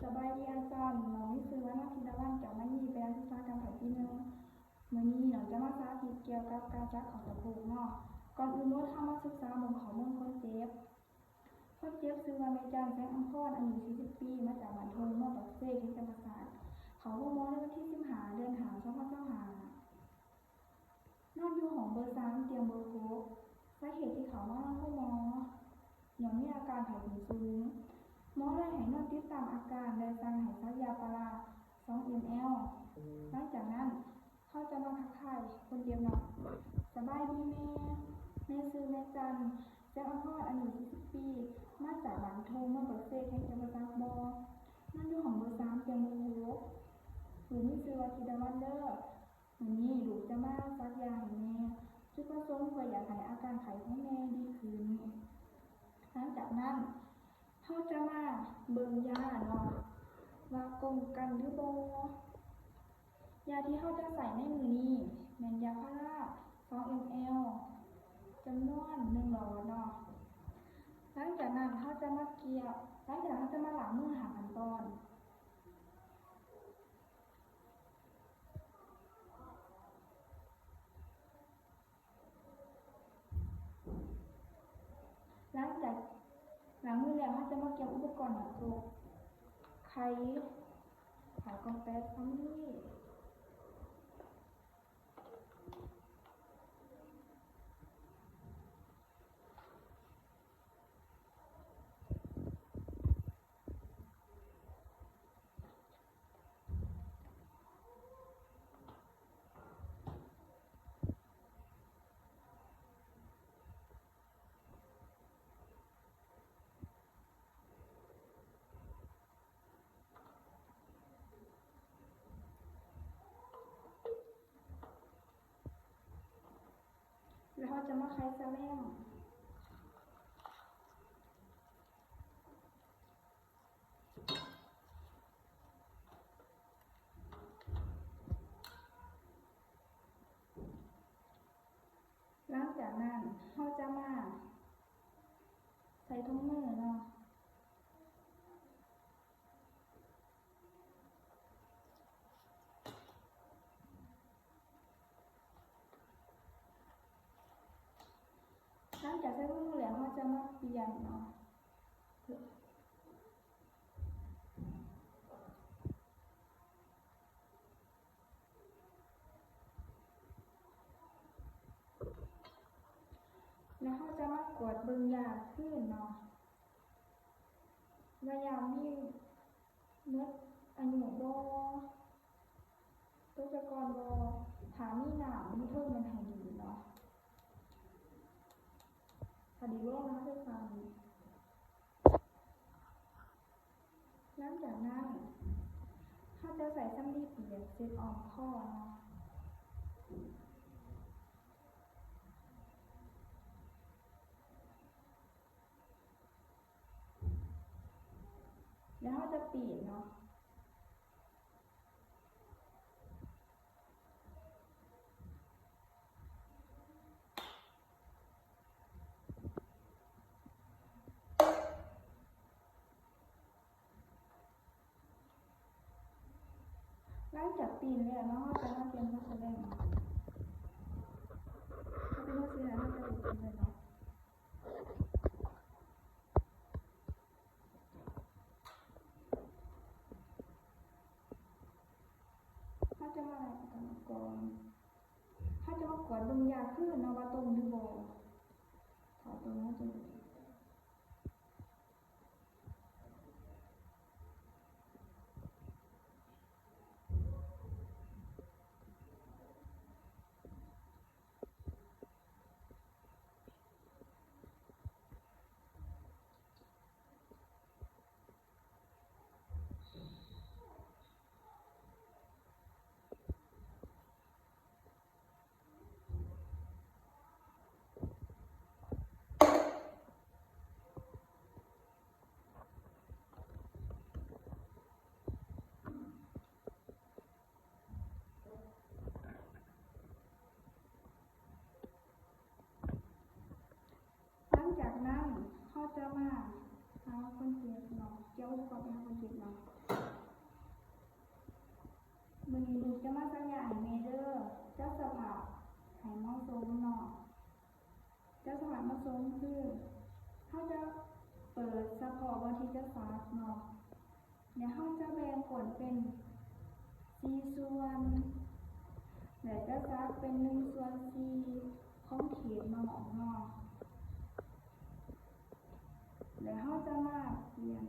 ສະບາຍດີອາຈານ, ນ້ອງມີຊື່ວ່າ ນາງ ທິດາວັນ ແກ້ວມະນີ ເປັນນັກສຶກສາການແພດປີໜຶ່ງ. ມື້ນີ້ນ້ອງຈະມາສາທິດກ່ຽວກັບການສັກເຂົ້າສະໂພກເນາະ. ກ່ອນອື່ນໝົດ ເຮົາມາສຶກສາເບິ່ງຂໍ້ມູນຄົນເຈັບ. ຄົນເຈັບຊື່ວ່າ ແມ່ຈັນ ແສງອຳພອນ ອາຍຸສີ່ສິບປີ ມາຈາກບ້ານທົ່ງ ເມືອງປາກເຊ ແຂວງຈຳປາສັກ. ເຂົ້າໂຮງໝໍໃນວັນທີສິບຫ້າ ເດືອນຫ້າ ສອງພັນຊາວຫ້າ. ນອນຢູ່ຫ້ອງເບີສາມ ຕຽງເບີຫົກ. ສາເຫດທີ່ເຂົ້າມານອນໂຮງໝໍ ຍ້ອນມີອາການໄຂ້ຂຶ້ນສູງ. ໝໍເລີຍໃຫ້ນອນຕິດຕາມອາການ ແລະ ສັ່ງໃຫ້ສັກຢາປາຣາ ສອງເອັມແອລ. ຫຼັງຈາກນັ້ນ ເຮົາຈະມາທັກທາຍຄົນເຈັບເນາະ. ສະບາຍດີແມ່. ແມ່ຊື່ແມ່ຈັນ ແສງອຳພອນ ອາຍຸສີ່ສິບປີ ມາຈາກບ້ານທົ່ງ ເມືອງປາກເຊ ແຂວງຈຳປາສັກບໍ? ນອນຢູ່ຫ້ອງເບີສາມ ຕຽງເບີຫົກ. ລູກມີຊື່ວ່າ ທິດາວັນເດີ. ມື້ນີ້ລູກຈະມາສັກຢາໃຫ້ແມ່. ຈຸດປະສົງເພື່ອຢາກໃຫ້ອາການໄຂ້ຂອງແມ່ດີຂຶ້ນ. ຫຼັງຈາກນັ້ນ ເຮົາຈະມາເບິ່ງຢາເນາະ ວ່າກົງກັນຫຼືບໍ່. ຢາທີ່ເຮົາຈະໃຊ້ໃນມື້ນີ້ແມ່ນຢາພາລາ ສອງເອັມແອລ ຈຳນວນໜຶ່ງຫຼອດເນາະ. ຫຼັງຈາກນັ້ນເຮົາຈະມາກຽມ ຫຼັງຈາກນັ້ນເຮົາຈະມາລ້າງມືຫ້າຂັ້ນຕອນ. ຫຼັງຈາກລ້າງມືແລ້ວ ເຮົາຈະມາກຽມອຸປະກອນໜ້າຕົກ ໄຂ່ ຜ້າກັອມແປດສຳລີ. ແລ້ວເຮົາຈະມາໄຂສະແລມ. ຫຼັງຈາກນັ້ນເຮົາຈະມາໃສ່ຖົງມືເນາະ. ຫຼັງຈາກໃສ່ຖົງມືແລ້ວ ເຮົາຈະມາປ່ຽນເນາະ. ແລ້ວເຮົາຈະມາກວດເບິ່ງຢາຄືນເນາະ ວ່າຢາມີໝົດອາຍຸບໍ່ ຕົກຈາກກ່ອນບໍ່. ຖ້າມີນ້ຳຢູ່ເທິງແມ່ນໃຫ້ດີດເນາະ. ຖ້າດີດບໍ່ ເຮົາໃຊ້ສານນີ້. ຫຼັງຈາກນັ້ນ ເຮົາຈະໃຊ້ສຳລີປຽກເຊັດອ້ອມຄໍເນາະ. ແລ້ວເຮົາຈະປີນເນາະ. ຫຼັງຈາກປີ້ນແລ້ວເນາະ ເຮົາຈະມາປ່ຽນຫົວສະແລງ. ຖ້າເປັນຫົວສະແລງ ເຮົາຈະໄດ້ກິນເລີຍເນາະ. ເຮົາຈະມາໄລ່ກັນກ່ອນ. ເຮົາຈະມາກວດເບິ່ງຢາຄືນເນາະ ວ່າຕົງຫຼືບໍ່. ຖ້າຕົງ ເຮົາຈະ ຫຼັງຈາກນັ້ນ ເຮົາຈະມາຫາຄົນເຈັບເນາະ, ກ່ຽວອຸປະກອນໄປຫາຄົນເຈັບເນາະ. ສະເພາະວ່າທີ່ຈະສັກເນາະ ແລະເຮົາຈະແບ່ງກົ້ນເປັນສີ່ສ່ວນ ແລະຈະສັກເປັນໜຶ່ງສ່ວນສີ່ຂອງເຂດນອກເນາະ ແລະເຮົາຈະມາປ່ຽນ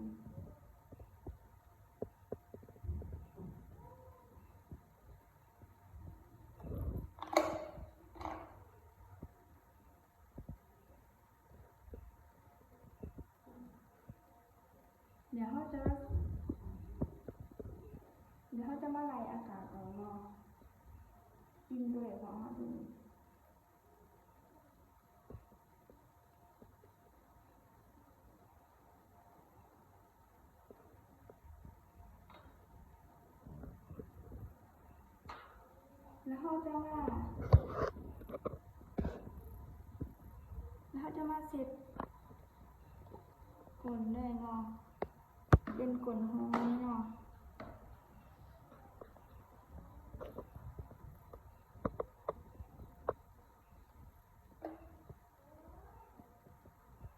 ດຽວເຮົາຈະ ດຽວເຮົາຈະມາໄລ່ອາກາດອອກເນາະ ກິນໂດຍເພາະເຮົາຢູ່ນີ້ ແລ້ວເຮົາຈະມາ ແລ້ວເຮົາຈະມາເຊັດກົ້ນເລີຍເນາະ ເປັນກົ້ນຫອຍເນາະ.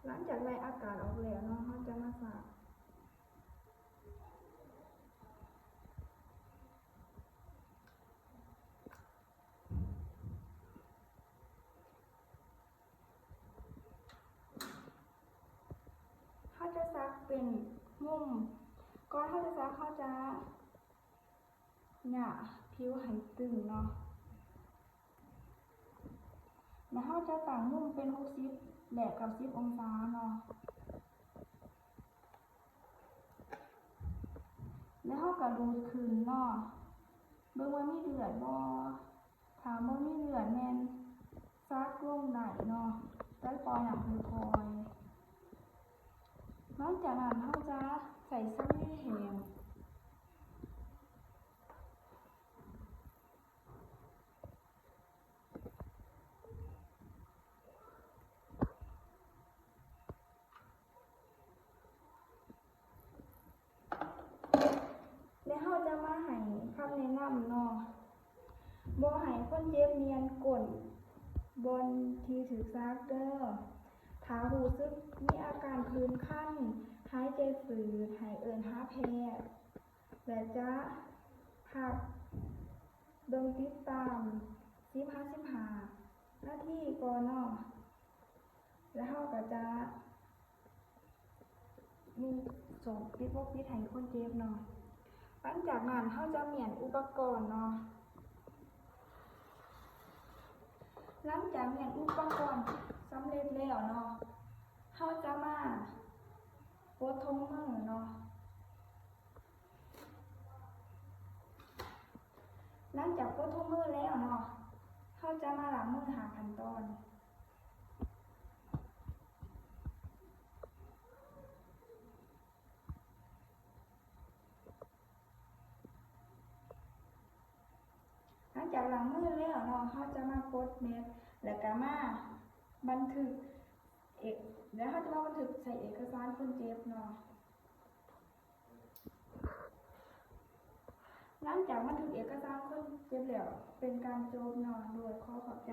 ຫຼັງຈາກໄລ່ອາກາດອອກແລ້ວເນາະ ເຮົາຈະມາຊັກ ເຮົາຈະສັກເປັນມຸມ ກ່ອນເຮົາຈະສັກ ເຮົາຈະຫຍ້າຜິວໃຫ້ຕຶງເນາະ ແລ້ວເຮົາຈະຕັ້ງມຸມເປັນຫົກສິບ ແລະ ເກົ້າສິບອົງສາເນາະ ແລ້ວເຮົາກະດູດຂຶ້ນເນາະ ເບິ່ງວ່າມີເລືອດບໍ່ ຖ້າບໍ່ມີເລືອດແມ່ນສັກລົງໄດ້ເນາະ ແຕ່ປ່ອຍນ້ຳຄ່ອຍໆ ຫຼັງຈາກນັ້ນເຮົາຈະໃຊ້ສຳລີແຫ້ງ ແລະເຮົາຈະມາໃຫ້ຄຳແນະນຳເນາະ ບໍ່ໃຫ້ຄົນເຈັບໝ່ຽນກົ້ນບ່ອນທີ່ຖືກສັກເດີ ຖ້າຮູ້ສຶກມີອາການຜື່ນຄັນ ຫາຍໃຈຝືດ ໃຫ້ເອີ້ນຫາແພດ ແລະຈະພັກເບິ່ງຕິດຕາມສິບຫາສິບຫ້ານາທີກ່ອນເນາະ ແລ້ວເຮົາກະຈະມີສອງ ປິດປົກປິດໃຫ້ຄົນເຈັບເນາະ ຫຼັງຈາກນັ້ນເຮົາຈະມ້ຽນອຸປະກອນເນາະ ຫຼັງຈາກມ້ຽນອຸປະກອນສຳເລັດແລ້ວເນາະ ເຮົາຈະມາປົດຖົງມືເນາະ ຫຼັງຈາກປົດຖົງມືແລ້ວເນາະ ເຮົາຈະມາລ້າງມືຫ້າຂັ້ນຕອນ. ຫຼັງຈາກລ້າງມືແລ້ວເນາະ ເຮົາຈະມາປົດແມັດ ແລ້ວກະມາບັນທຶກເອກ ແລ້ວເຮົາຈະມາບັນທຶກໃສ່ເອກະສານຄົນເຈັບເນາະ. ຫຼັງຈາກບັນທຶກເອກະສານຄົນເຈັບແລ້ວ ເປັນການຈົບເນາະ ໂດຍຂໍຂອບໃຈ.